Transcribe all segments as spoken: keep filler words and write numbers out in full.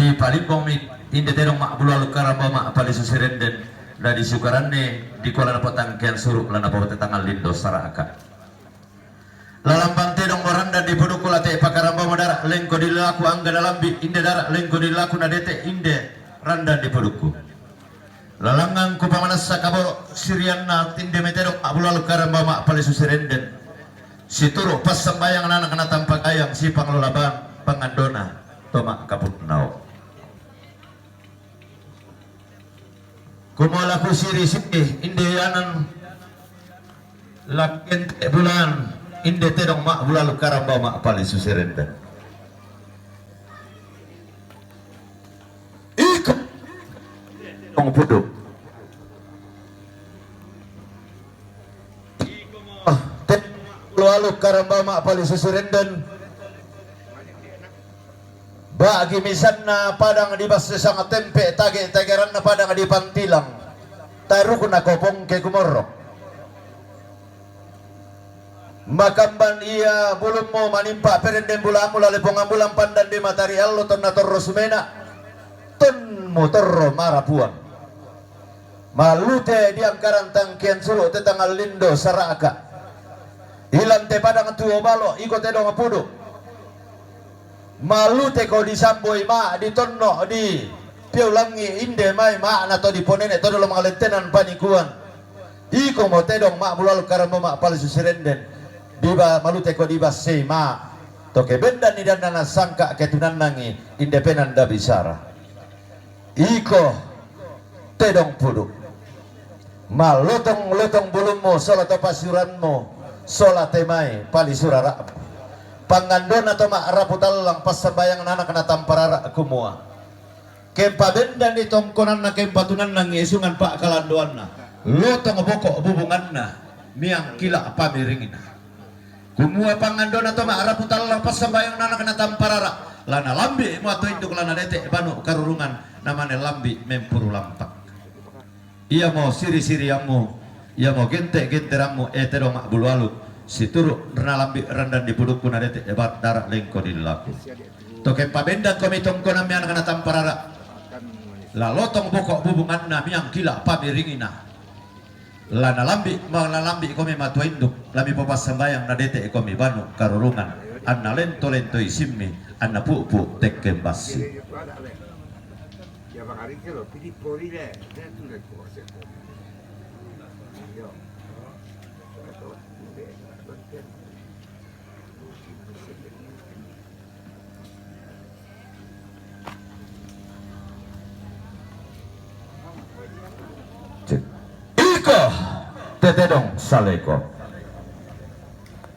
Dipalimbong mi inde tedong ma'bulu aluk karambau ma'palisu sirenden, la disukaranne dikua la napotangkean suru' la napotetangan lindo sara'ka. Lalambang tedong mo randan dipudukku la te' pakarambau mo dara' lengko dillaku angga nalambi' inde dara' lengko dillaku nadete' inde randan dipudukku. Lalangngan kupamanassa kaboro' sirianna tinde mai tedong ma'bulu aluk karambau ma'palisu sirenden. Situru' passambayang anak natampa gayang sipanglola bang pangandona to ma'kapunnao. Kumua la kusiri-siri inde ianan la kente bulan inde tedong ma'bulu aluk karambau ma'palisu sirenden. Iko tong pudu. Tedong ma'bulu aluk karambau ma'palisu sirenden. Bagi misanna padang di Bassesang tempe' tage-tageranna padang di Pantilang. Tarukna kopong ke kumorok. Makamban ia bulummu manimpa perenden bulamu lale pongambulan pandan di matari allo tonna torro sumena. Tonmu torro marapuan. Malute diangkaran tangkean sulu' te tangallindo sara'ka. Ilan te padang tuo balo' iko tedong pudu. Maluteko disamboi ma' ditonno' di piaulangi inde mai ma'na to diponene' to dolo mangalettenan panikuan. Iko mo tedong ma'bulu aluk karambau ma'palisu sirenden. Diba maluteko dibassei ma' to kebendanni danna nasangka ketunannangi inde penanda bisara. Iko tedong pudu. Malotong-lotong bulummu sola to pasiuranmu sola te mai palisu rara'mu. Pangandona to ma'rapu tallang passambayang anak natampa rara' kumua. Kempabendani tongkonanna kempatunanna ngesungan pa'kalandoanna. Lotong boko' bubunganna miangkila' pamiringna. Kumua pangandona to ma'rapu tallang passambayang anak natampa rara', la nalambi' mua to induk la nadete' banu karurungan, namane lambi' mempuru lampak. Iamo siri-siriammu, iamo gente-genterammu, e tedong ma'bulu aluk, situru' nalambi' randan dipudukku nadete' dara' lengko dillaku. To kempabendangkomi tongkonammi anak natampa rara', la lotong boko' bubunganna miangkila' pamiringna. La nalambi', ma-, nalambi'komi matua induk, la mipopassambayang nadete'komi banu karurungan, anna lento-lento isimmi, anna pu'pu' tekkeng bassi. Iko te tedong saleko.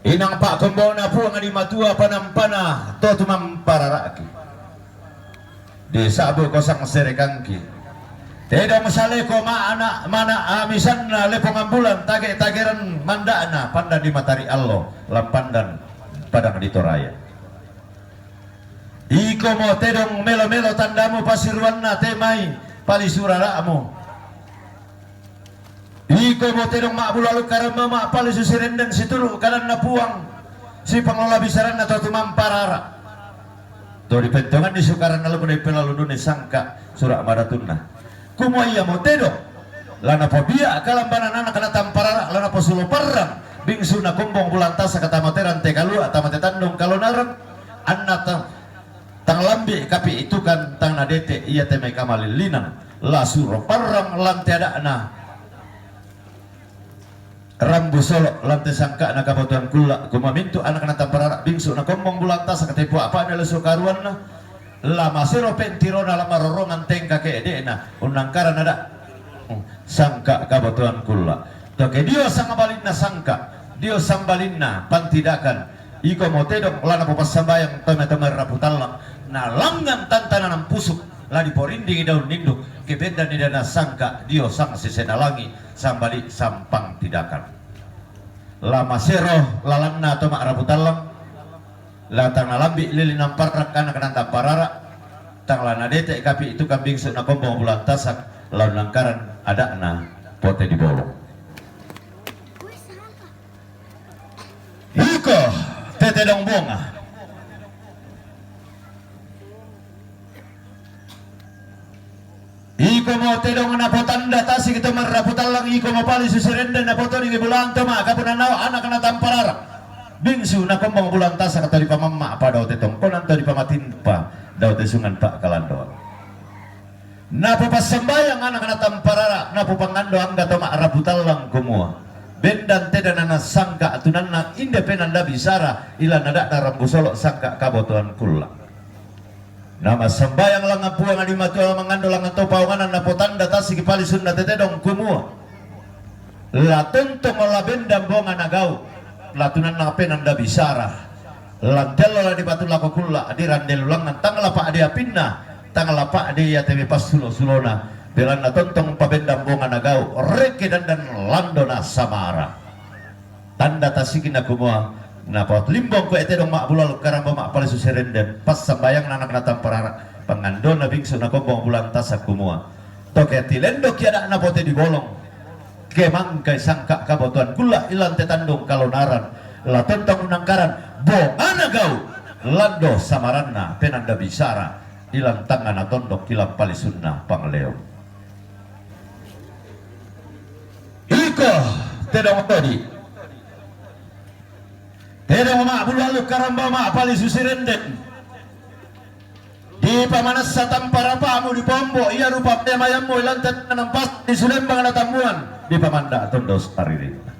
Inang pa'kombona Puang di Matua panampana to tumampa rara'ki. Disa'buko sangserekangki. Tedong saleko ma'ana, mana amisanna lepongan bulan tage-tageran manda'na pandan di matari allo, la pandan padang di Toraya. Iko mo tedong melo-melo tandamu pasiruanna te mai palisu rara'mu. Iko mo tedong ma'bulu aluk karambau ma'palisu sirenden situru' kadanna Puang, sipanglola bisaranna to tumampa rara'. To dipentonganni sukaranna lompo dipelalu duni sangka sura' madatunna. Kumua iamo tedong, la napobia' kalambanan anak natampa rara', la naposulo parrang, bingsu nakombong bulan tasak tama te rante kalua', tama te tandung kalonaran, anna ta-, tang lambi' kapi'itukan tang nadete' ia te mai kamalillinan, la suro parrang lan te ada'na. Rambu solo' lan te sangka'na kabotoan kulla', kumua mintu' anak natampa rara' bingsu nakombong bulan tasak te pua' apa'na lesu karuanna, la masero pentirona la marorongan tengka ke'de'na, unnangkaran ada' sangka' kabotoan kulla'. To ke dio sangbalinna sangka', dio sambalinna pantidakan, iko mo tedong la napopassambayang toma-toma rapu tallang, na langngan tantana nampusuk, la diporindingi daun ninduk, ke bendan ni dana sangka' dio sang sesena langi', sambali' sampang tidakan. La masero lalanna to ma'rapu tallang, la tang nalambi' lili namparrak anak natampa rara', tang la nadete' kapi'itukan bingsu nakombong bulan tasak, la unnangkaran ada'na pote di bolong. Iko te tedong bonga. Iko mo tedong napotanda tasik to marapu tallang, iko mo palisu sirenden napotoding i bulan to makapunanao anak na tamparara. Bingsu na kombong bulan tasak to dipamamma pa dao te tongkonan to dipamatimpa dao te sungan pakalandoan. Napopassambayang anak na tamparara, napopangando angga to marapu tallang kumua. Bendan teda na nasangka tunanna inde pe nanda bisara, ila nada na rambu solo sangka kabotoan kulla. Na massambayang langngan puang di matua mangando langngan to paonganan napotanda tasik palisunna te tedong kumua. La tontong la bendan bonga na gau, la tunanna pe nanda bisara. Lantello la dipatu lako kulla, di randelu langngan tang la pa'de apinna, tang la pa'de ia tebe passulo-sulona, belanna tontong pabendan bonga na gau, reke dandan lando na samara. Tanda tasikna kumua, napatlimbong ko e tedong ma'bulalu karamba ma'palisu sirenden, passambayang anak na tamparara, pangandona bingsu na kombong bulan tasak kumua. Toke tilendo kiada napote di bolong. Ke mangkai sangka kabotoan kulla ilan te tandung kalonaran, la tontong nangkaran, bongana gau, lando samaranna pe nanda bisara, ilan tangana tondok ilan palisunna pangleo. Iko tedong todi. Tedong ma'bulalu karamba ma'palisu sirenden. Dipamanassa tampa rapamu di pombo ia rupa pemayammu ilan te nampas di sulembang na tammuan dipamanda tondo saririnna.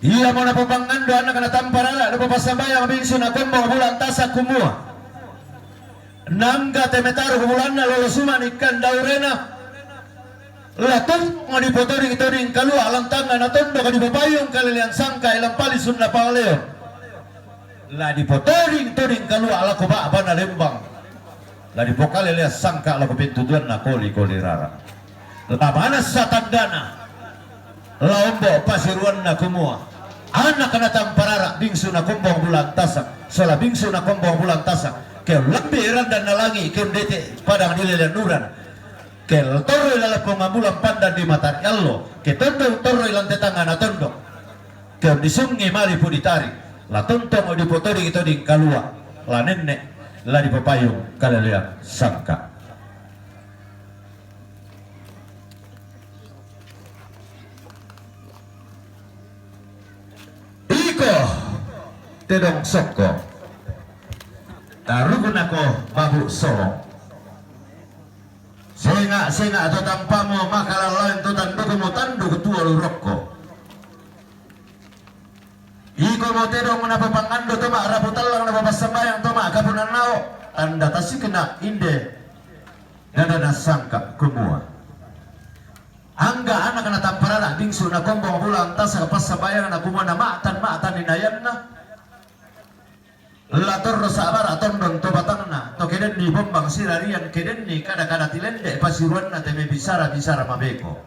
Ia mo napopangando anak na tamparara, napopassambayang bingsu na kombong bulan tasak kumua. Nangga te metaru bulanna lolo sumani kan daurena. La tontong dipotoding-toding kalua lantangna na tondok dipapayung kalelean sangka ilan palisunna pangleo. La dipotoding-toding kalua lako ba'bana lembang. La dipokalelea sangka lako pentutuanna koli-koli rara. La manassa tandana. La ombo pasiruanna kumua. Anak na tamparara bingsu na kombong bulan tasak. Sola bingsu na kombong bulan tasak. Ke lambi randan na langi, ke undete padang di lelean uran. Ke torroi lala pongambulan pandan di matari allo. Ke tondong torroi lante tangana tondok. Ke disungi malipu ditari, la tontong dipotoding-toding kalua, la nenne, la dipapayung kalelean sangka. Iko tedong sokko. Tarugunako babu solo. Senga-senga to tampamu, makalallain to tandukumu, tanduk tuo lurokko. Iko mo tedong napopangando to ma'rapu tallang, napopassambayang to ma'kapunannao, tanda tasikna inde nada nasangka kumua. Angga anak na tamparara bingsu na kombong bulan tasak passambayang na kumua na ma'tan-ma'tan inayanna. La torro sa'bara tondon to batangna, to kedenni bombang sirarian, kedenni kada-kada tilende pasiruanna te mebisara-bisara mabeko.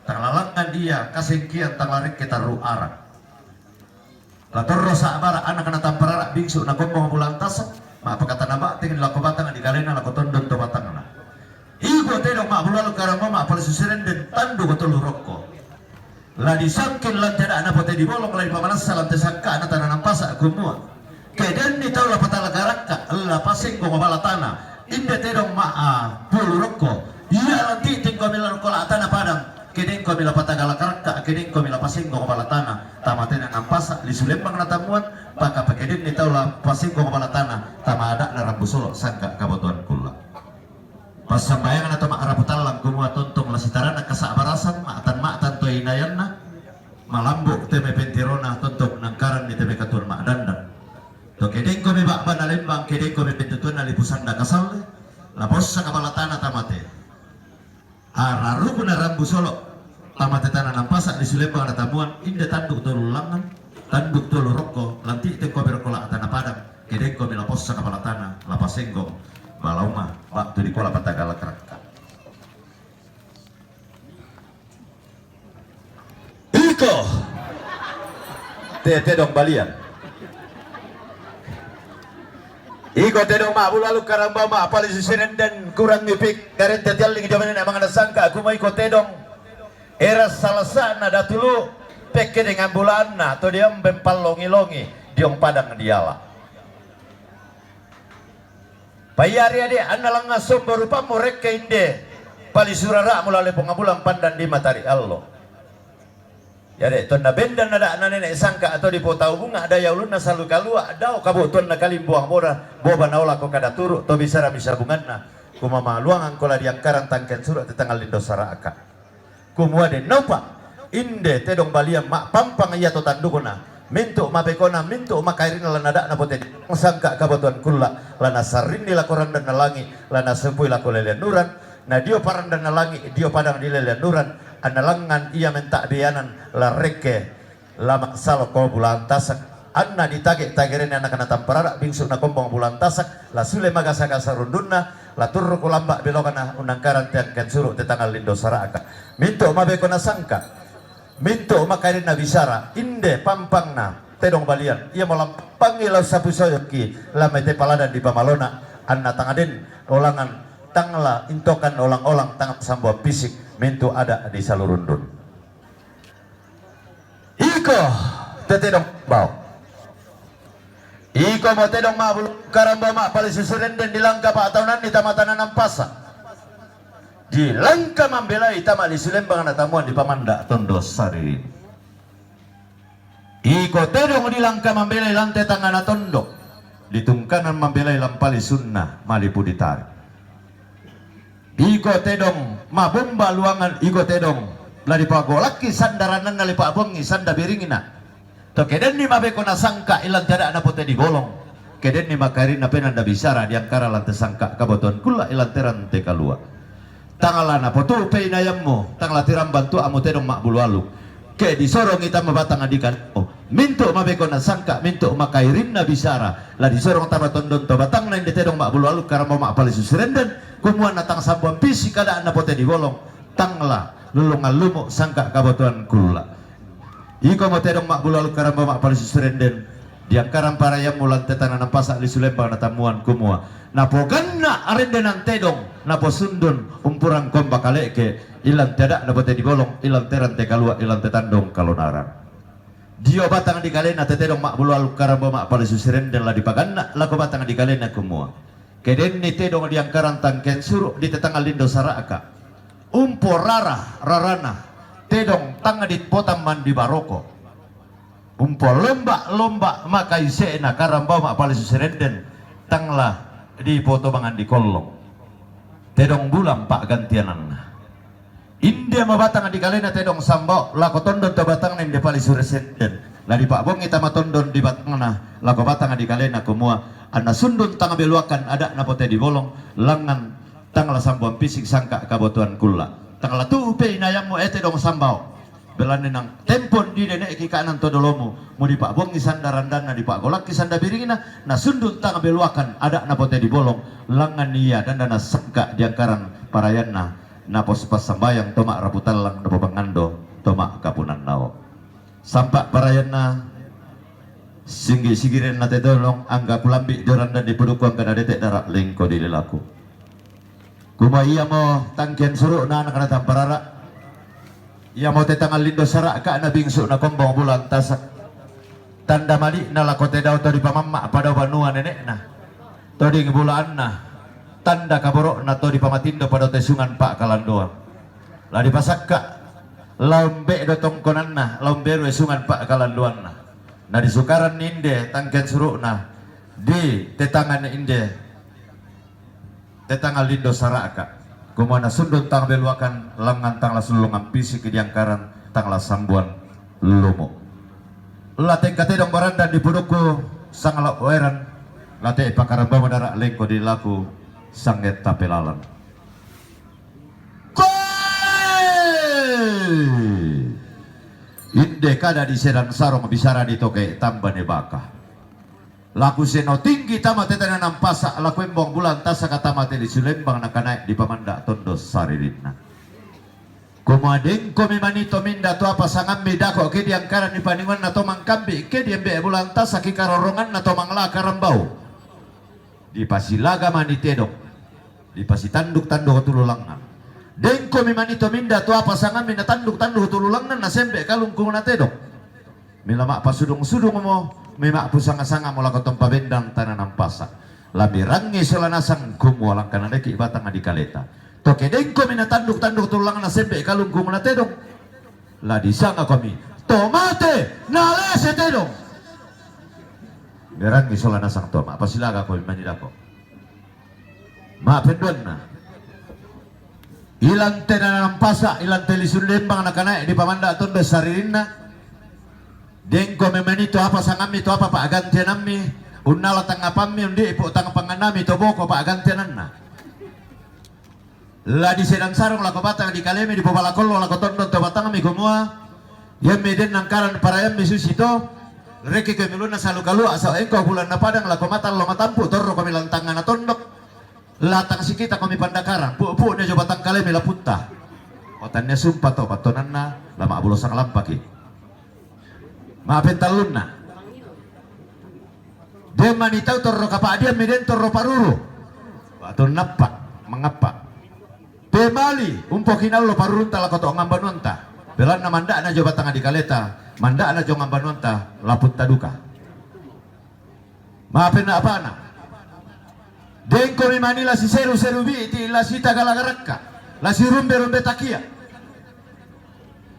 Tang la langngan ia kasengkian, tang la rekke tarru arang. La torro sa'bara anak na tamparara bingsu na kombong bulan tasak, ma'pakatana ba'teng lako batang di kalena lako tondon to batangna. Iko tedong ma'bulalu karamba ma'palisu sirenden tanduk tolu rokko. La disangkin lante ada napote di bolong, la dipamanassa lante sangka'na tana nampasa kumua. Kedenni tau la patagala karakka, la pasenggong bala tana. Inde tedong ma, a, pulu rokko. Ia lanti'tingkomi la rokko la tana padang. Kedengkomi la patagala karakka, kedengkomi la pasenggong bala tana. Tama tena nampasa lisu lembang na tammuan, paka pakedenni tau la pasenggong bala tana, tama ada'na rambu solo sangka kabotoan kulla. Passambayangna to ma'rapu tallang kumua tontong la sitarana kasa'barasan, ma'tan-ma'tan to inayanna, malambu te mai pentirona tontong nangkaranni te mai katuoan ma'dandan. To kedengkomi ba'bana lembang, kedengkomi pentutuanna lipu sanda kasalle, la possa kapala tana tamate. Ararukuna rambu solo, tamate tana nampasa lisu lembang na tammuan, inde tanduk tolu langngan, tanduk tolu rokko, lanti'tengkomi rokko la tana padang, kedengkomi la possa kapala tana, la pasenggong bala uma, ba'tu di kola patagala karakka. Iko te tedong balian. Iko tedong ma'bulalu karamba ma'palisu sirenden, kurang ipik garente tialling jamanena mangana sangka kumua iko tedong. Era salasa'na datulu, pekke dengan bulanna to diamben pallongi-longi diong padang diala. Paiari ade' anna langnga sombo rupammu rekke inde palisu rara'mu lao le Puang Bulan pandan di matari allo. Iade' tonna bendan ada' na nene' sangka' atau dipotau bunga' daya ulunna salu kalua' dao kabu'tuanna kalimbuang boda boba naolako kada turu' to bisara misabunganna kumamaluangangko la diangkarang tangken suru' te tangallindo sara'ka. Kumua dennaupa inde tedong balian ma'pampang ia to tandukna, mintu' mabekona, mintu' makairinna la nada'na pote sangka' kabotoan kulla' la nasarrinni lako randanna langi', la nasempui lako lelean uran, na dio parandanna langi' dio padang di lelean uran, anna langngan ia menta'bianan la rekke la ma'saloko bulan tasak, anna ditage-tagerenni anakna tamparara bingsu nakombong bulan tasak, la sule magasa-gasa rundunna, la turruku lamba' belokna unnangkarang te angken suru' te tangallindo sara'ka. Mintu' mabekona sangka', mintu' makairinna bisara, inde pampangna tedong balian, iamo lampampangi la ussapu soyokki, la mete paladan di pamalona, anna tang den olangan, tang la intokan olang-olang, tang sambuan pisik, mintu' ada' di salu rundun. Iko te tedong bao. Iko mo tedong ma'bulu karambau ma'palisu sirenden di langka pa'taunanni tama tananang pasa'. Di langka mambelai tama lisu lembang na tamuan di pamanda' tondo saririn. Iko tedong di langka mambelai lante tangana tondo. Di tungkanan mambelai lampalisunna malipu ditari. Iko tedong mabomba luangan, iko tedong la dipagolakki sanda rannanna, la dipa'buangi sanda biringna. To kedenni mabeko nasangka' ilan te ada'na pote di bolong, kedenni makairinna penanda bisara diangkara lante sangka' kabotoan kulla' ilan te rante kalua'. Tang la napotu'u peinayammu, tang la tiramban tua'mu tedong ma'bulu aluk. Ke disorongi tama batang di kalemo, mintu' mabeko nasangka', mintu' makairinna bisara, la disorong tama tondon to batangna inde tedong ma'bulu aluk karambau ma'palisu sirenden, kumua na tang sambuan pisik ada'na pote di bolong, tang la lullungan lumu' sangka' kabotoan kulla'. Iko mo tedong ma'bulu aluk karambau ma'palisu sirenden, diangkarang parayammu lante tananang pasa' lisu lembang na tamuan kumua, napoganna' arendenan tedong, naposundun umpurang komba kale'ke, ilan te ada'na pote di bolong, ilan te rante kalua', ilan te tandong kalonaran. Dio batang di kalena te tedong ma'bulu aluk karambau ma'palisu sirenden la dipaganna' lako batang di kalena kumua, kedenni tedong diangkarang tangken suru' di te tangallindo sara'ka, umporara rarana tedong tang dipotamman di baroko. Umpolomba-lomba makaise'na karambau ma'palisu sirenden, tang la dipotobangan di kollong. Tedong bulan pa'gantiananna. Inde mabatang di kalena tedong sambao lako tondon to batangna inde palisu sirenden. La dipa'buangi tama tondon di batangna lako batang di kalena kumua, anna sundun tang beluakan ada'na pote di bolong, langngan tang la sambuan pisik sangka' kabotoan kulla'. Tang la tu'u peinayammu e tedong sambao. Belanna nang tempon di dene'ki ka'nang to dolomu, mudipa'buangi sanda randanna, dipa'golakki sanda biringna, nasundun tang beluakan ada'na pote di bolong, langngan ia danda nasangka' diangkarang parayanna, napos passambayang to ma'rapu tallang, napopangando to ma'kapunan nao. Sampa' parayanna, singgi-singgirenna te tedong angga kulambi' dio randan di pudukku angga nadete' dara' lengko di lilaku. Kumua iamo tangken suru'na anakna tamparara, iamo te tangallindo sara'ka na bingsu nakombong bulan tasak, tanda mali'na lako te dao to dipamamma' padao banua nene'na, to ding bulaanna, tanda kaboro'na to dipamatindo padao te sungan pa'kalandoan. La dipasakka' la umbe'do tongkonanna, la umberue sungan pa'kalandoanna. Na disukaranni inde tangken suru'na di te tangan inde te tangallindo sara'ka. Kumua nasundun tang beluakan, langngan tang la sullungan pisik diangkarang, tang la sambuan lumu'. La tengka tedong barandan di pudukku sangala' ueran, la te' pakarambau madara' lengko di lilaku sangetta pelalan. Koe! Inde kada di sedang sarong bisara di toke' tambane baka. Laku seno tinggi tama te tananang pasa', laku embong bulan tasaka tama te lisu lembang nakanae' di pamanda' tondo saririnna. Kumua dengko memani to minda tu apa sangammi dako' ke diangkarang di paninguanna to mangkambi' ke diembe' bulan tasaki karoronganna to mangla karambau. Dipasilaga mani tedong, dipasitanduk-tanduk tulu langngan. Dengko memani to minda tu apa sangammi natanduk-tanduk tulu langngan nasembe' kalungkung na tedong. Mela ma'pasudung-sudungmo, mema'pusanga-sangamo lako tompa bendang tananang pasa'. La mirangi sola nasang kumua langkana leki batanga di kaleta. To ke dengkomi natanduk-tanduk tullangna sembe kalungkung na tedong. La disangakomi to mate nalese tedong. Mirangi sola nasang to ma pasilagakomi manidako. Mapenduanna. Ilante na nampasa, ilante lisun lembang nakanae dipamanda tondo saririnna. Dengko memeni to apa sangammi to apa pa'gantianammi, unnala tangngapammi undi pu tangpangannami to boko pa'gantiananna. La disedang sarong lako batang di kalemi dipobala kollo lako tondon to batangmi kumua, iammi den nangkaran parayammi susi to, rekki komi ulunna salu kalua sao engko bulanna padang lako matallo matampu torro komi lantangana tondok. Latang sikita komi pandakarang, pu-, pu ne jo batang kalemi laputta. Otanne sumpa to pattonanna, lama bulo sanglampaki. Mapentallunna. Den mani tau torro kapa'diammi den torro paruru. Watun nappa, mangappa. Pemali, umpoki nallo parurunta lako to ngambanuanta. Belanna manda'na jo batang di kaleta, manda'na jo ngambanuanta, laputta duka. Mapenna apana. Dengkomi mani la siseru-seru bi'ti, la sitagala garakka, la sirumbe-rumbe takia.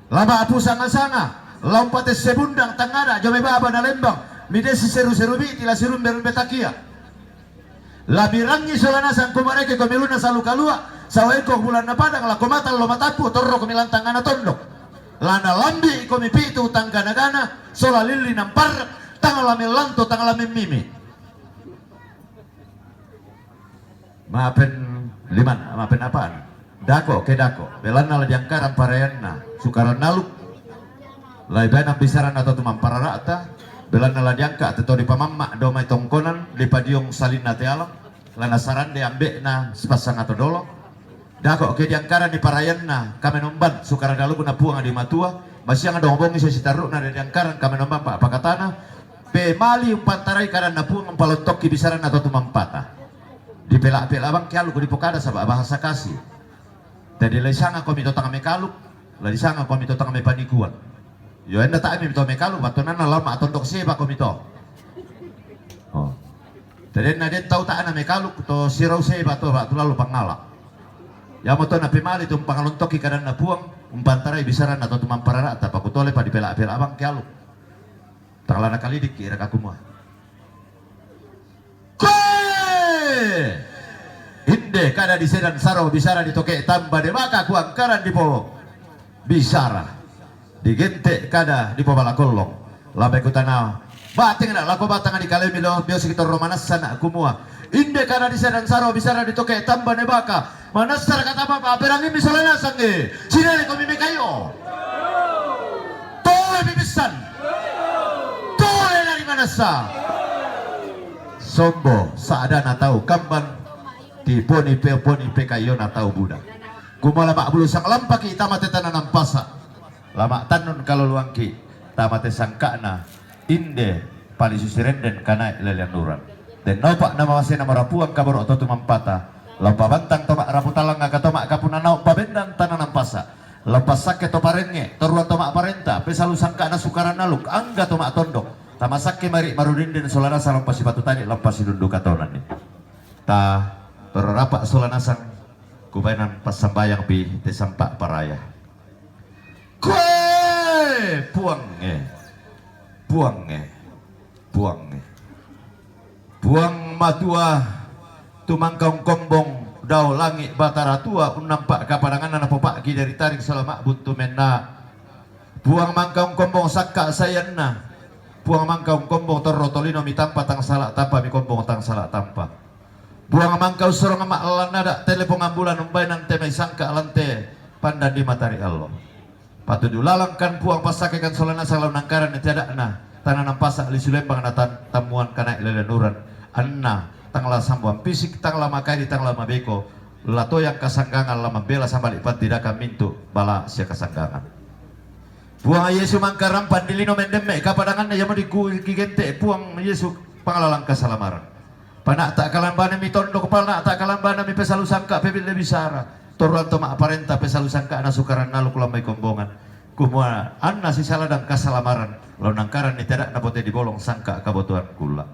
La ma'pu sanga-sanga, la umpatesse bundang tangngada jo mai baba na lembang, mide siseru-seru bi'ti la sirumbe-rumbe takia. La mirangi sola nasang kumareke komi ulunna salu kalua, sao engko bulanna padang lako matallo matampu torro komi lantangana tondok. La nalambi komi pitu tanggana-gana, sola lilli namparre, tang la mellanto, tang la memmimi. Mapen liman, mapen apaan? Dako, ke dako. Belanna la diangkarang parayanna, sukaran naluk. Lai baenang bisarana to tumamparara'ta, belanna la diangka te to dipamamma do mai tongkonan, dipadiong salinna te alang, la nasarande ambe'na sipassanga to dolo. Dako ke diangkarang di parayanna, kamenomban, sukaran nalukna Puang di Matua, masiang dong bongi sesitarru'na de diangkarang kamenomban pa pakatana, pemali umpantarai kadanna Puang umpalontokki bisarana to tumampata. Dipela-pela bangke aluku dipokada saba bahasa kasih. Jadi la disangakomi to tang mekaluk, la disangakomi to tang mepanikuan. Yo enda ta'mi to mekaluk, battonanna lama tondok seba komi to. Oh. Tedenna den tau ta'na mekaluk to sirau seba to batu lalu pangala. Yamo to napemali tu umpangalontoki kadanna Puang, umpantarai bisarana to tumamparara'ta pakutole pa dipela-pela bangke aluk. Tang la nakalidikki raka kumua. Koe! Inde kada disedan saro bisara ditoke tamba debaka kuangkaran dipo bisara. Digente kada dipobala kollong. Lambe kutana. Batengna lako batang di kalemi lo, biosiki torro manassana kumua. Inde kada disedan saro bisara ditoke tamba debaka. Manassara kata papa, perangimi sola nasangnge. Sinere komi mekayo. Tole pipissan. Tole dari manassa. Sombo, sa'dana tau kamban, tiponi pe-, poni pekayona tau buda. Kumua la ma'bulu sanglampaki tama te tana nampasa. La ma'tannun kaloloangki tama te sangka'na inde palisu sirenden kanae lelean uran. Dennopa namamasena marapuang kaboro to tumampata. La upabantang to ma'rapu talanga ka to ma'kapunanao pabendan tana nampasa. La umpassakke to parengnge, toruan to ma'parenta, pesalu sangka'na sukaran aluk, angga to ma'tondok. Tamasakke mari marudenden sola nasang la umpasipatu tani la umpasidundu katonanni. Ta torro rapa sola nasang kubaenan passambayangpi te sampa paraya. Koe Puangnge, Puangnge, Puangnge. Puang Matua, tu mangkaungkombong dao langi' Batara Tua unnampa' kapadanganna napopa'ki dari taring sola ma'buntu menna. Puang mangkaungkombong sakka' saianna. Puang mangkaungkombong torro tolino mitampa tang sala' tampa mikombong tang sala' tampa. Puang mangkaussorong ma'lallannada' telepon ambulan umbaenan te mai sangka' lante pandan di matari allo. Patudu lalangkan Puang, passakkekan sola nasang lao nangkaranni te ada'na, tana nampasa' lisu lembang na tan-, tammuan kanae lelean uran, anna tang la sambuan pisik, tang la makaidi, tang la mabeko, la toyang kasanggangan, la mambela sambali' pantidakan mintu' bala sia kasanggangan. Puang Yesu mangkarampan di lino mendemme' kapadanganna, iamo di ku-, kigente' Puang Yesu pangalalang kasalamaran. Pana'ta' kalambanami tondok, pana'ta' kalambanami pesalu sangka' pebille bisara. Torroan to ma'parenta pesalu sangka'na sukaran aluk lan mai kombongan. Kumua anna sisaladang kasalamaran, lao nangkaranni te ada'na bote di bolong sangka' kabotoan kulla'.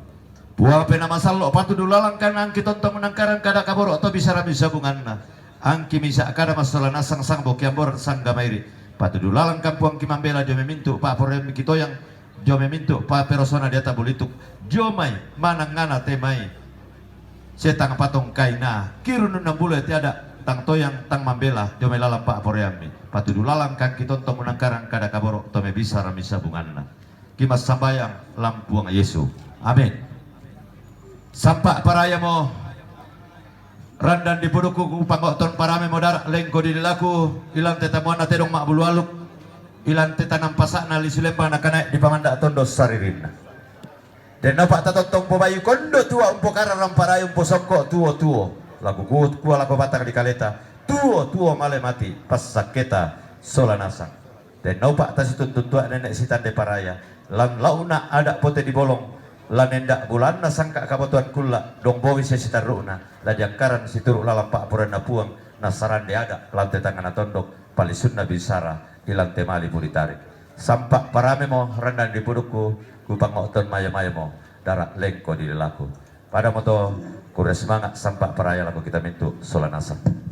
Puang pe na masallo', patudu lalangkan angki tontong nangkaran kada kaboro' to bisara misabunganna. Angki misa' kada massola nasang sangbo kiamboran sangga mairi'. Patudu lalangkan Puang ki mambela dio mai mintu' pa'poraiammi kitoyang, dio mai mintu' paperosona deata bulituk, dio mai manangngana te mai. Setang patongkaina, kirununna bulo te ada', tang toyang, tang mambela, dio mai lalan pa'poraiammi. Patudu lalangkan ki tontong nangkaran kada kaboro' to mai bisara misabunganna. Ki massambayang lan Puang Yesu. Amin. Sampa' parayamo, randan dipudukku, kupango'ton paramemo dara' lengko dililaku, ilan te tamuanna tedong ma'bulu aluk, ilan te tanang pasa'na lisu lembang nakanae' dipamanda' tondo saririnna. Den naupa' tatontong pobayu kondo tuo, umpokararang parayu umposokko' tuo-tuo. Laku ku-, kua lako batang dikaleta, tuo-tuo male mati' passakketa sola nasang. Den naupa' tasituttu tua' nene' sitande paraya, lan lau'na ada' pote dibolong, lan enda' bulanna sangka' kabotoan kulla', dong bowi sia sitarru'na, la diangkaran situru' lalan pa'poraianna Puang, nasarande ada' lan te tangngana tondok, palisunna bisara, ilan te mali pulitarik. Sampa' paramemo, randan dipudukku, kupango'ton mayo-mayomo dara' lengko dililaku. Padamo to, kurre sumanga' sampa' paraya lako kita mintu' sola nasang.